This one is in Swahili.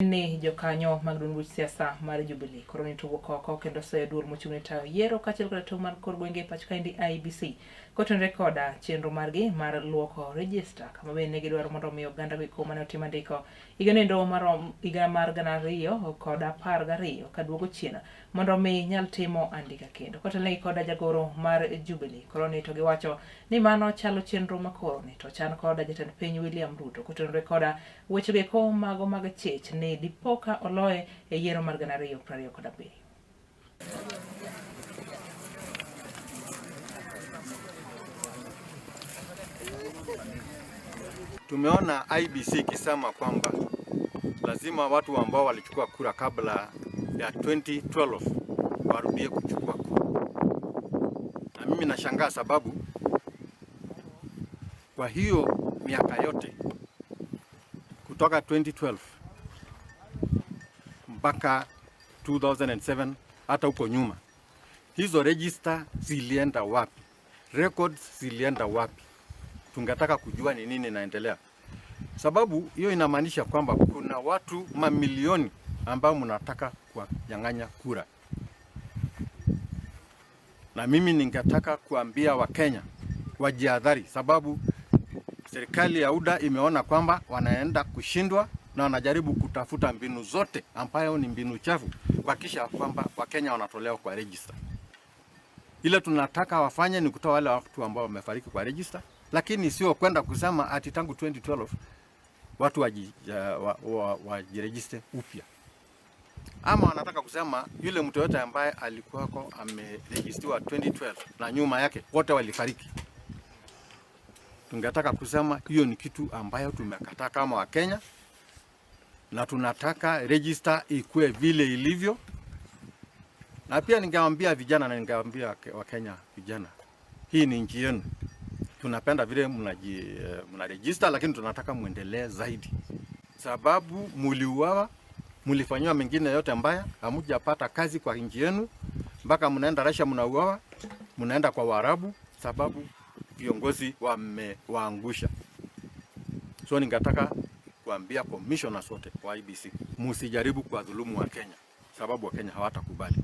Ni jokanyo mag duond buch siasa mar Jubilee koro ni to wuok oko kendo soyo duol mochung' ne tayo yiero kaachiel koda tong' mar kor gwenge e pacho kaendi IEBC kotenore koda chenro margi mar luoko rejista kama bende ne gidwaro mondo omi oganda go eko mane otim andiko higa nendo mar higa mar 2012 kaduogo chien mondo omi nyal timo andika kendo. Kotelnegi koda jagoro mar Jubilee koro ni to giwacho ni mano chalo chenro makoro ni to chan koda jatend piny William Ruto kotenore koda Weche go eko mago mag chich ni dipoka oloye e yiero mar 2027. Tumeona IEBC ikisema kwamba lazima watu ambao walichukua kura kabla ya 2012 warudie kuchukua kura, na mimi nashangaa sababu kwa hiyo miaka yote kutoka 2012 mpaka 2007 hata huko nyuma, hizo register zilienda wapi? Records zilienda wapi? Tungetaka kujua ni nini inaendelea, sababu hiyo inamaanisha kwamba kuna watu mamilioni ambao mnataka kuwanyang'anya kura, na mimi ningetaka kuambia Wakenya wajihadhari, sababu serikali ya UDA imeona kwamba wanaenda kushindwa na wanajaribu kutafuta mbinu zote ambayo ni mbinu chafu kuhakikisha kwamba Wakenya wanatolewa kwa register. Ile tunataka wafanye ni kutoa wale watu ambao wamefariki kwa register, lakini sio kwenda kusema ati tangu 2012 watu wajiregister upya, ama wanataka kusema yule mtu yote ambaye alikuwako ameregistiwa 2012 na nyuma yake wote walifariki. Tungetaka kusema hiyo ni kitu ambayo tumekataa kama Wakenya, na tunataka register ikue vile ilivyo. Na pia ningewaambia vijana na ningewaambia Wakenya vijana, hii ni nchi yenu, tunapenda vile mnaregister, lakini tunataka muendelee zaidi, sababu muliuawa, mulifanyiwa mengine yote mbaya, hamujapata kazi kwa nchi yenu, mpaka mnaenda Russia mnauawa, mnaenda kwa Waarabu sababu viongozi wamewaangusha. So ningetaka kuambia commissioners wote wa IEBC, msijaribu kuwadhulumu Wakenya, sababu Wakenya hawatakubali.